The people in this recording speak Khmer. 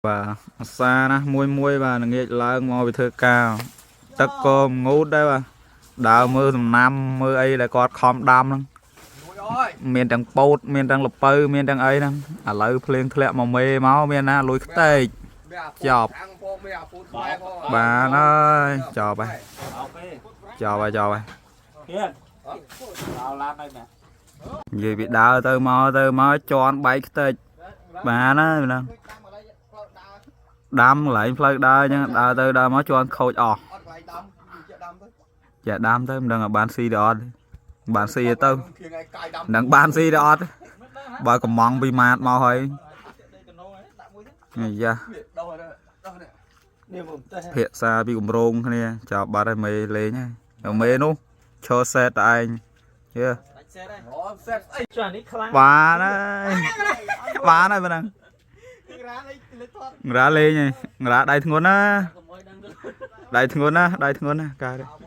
បាទអាសាណាមួយមួយបាទល្ងាចឡើងមកពីធ្វើការទឹកក៏ងូតដែរបាទដើរមើលសំណាំមើលអីដែលគាត់ខំដាំហ្នឹងមានទាំងពោតមានទាំងលពៅមានទាំងអីហ្នឹងឥឡូវភ្លៀងធ្លាក់មកមេមកមានណាលួយខ្ទេច ចប់ បាទហើយចប់ហើយ OK ចប់ហើយចប់ហើយ ហ៊ានដល់ឡានហើយមែន និយាយពីដើរទៅមកទៅមកជន់បែកខ្ទេចបានហើយហ្នឹងដាំកន្លែងផ្លូវដើរអញ្ចឹងដើរទៅដើរមកជន់ខូចអស់ អត់កន្លែងដាំជាដាំទៅ ចាដាំទៅមិនដឹងថាបានស៊ីឬអត់បានស៊ីទៅ គៀងឯកាយដាំ មិនដឹងបានស៊ីឬអត់បើកំងពីម៉ាតមកហើយនេះយ៉ា ដោះដោះនេះ នេះមកផ្ទះ ភាសាពីកម្រងគ្នាចោលបាត់ហើយមេលេងហើយដល់មេនោះឈរសេតតែឯងយេ ដាច់សេតហើយ អូសេតស្អី ចុះអានេះខ្លាំង បានហើយបានហើយប៉ុណ្ណឹង រ៉ាលេងលេងថត ងរាលេងហើយងរាដៃធ្ងន់ណា កុំឲ្យដឹងទៅ ដៃធ្ងន់ណាដៃធ្ងន់ណាកើត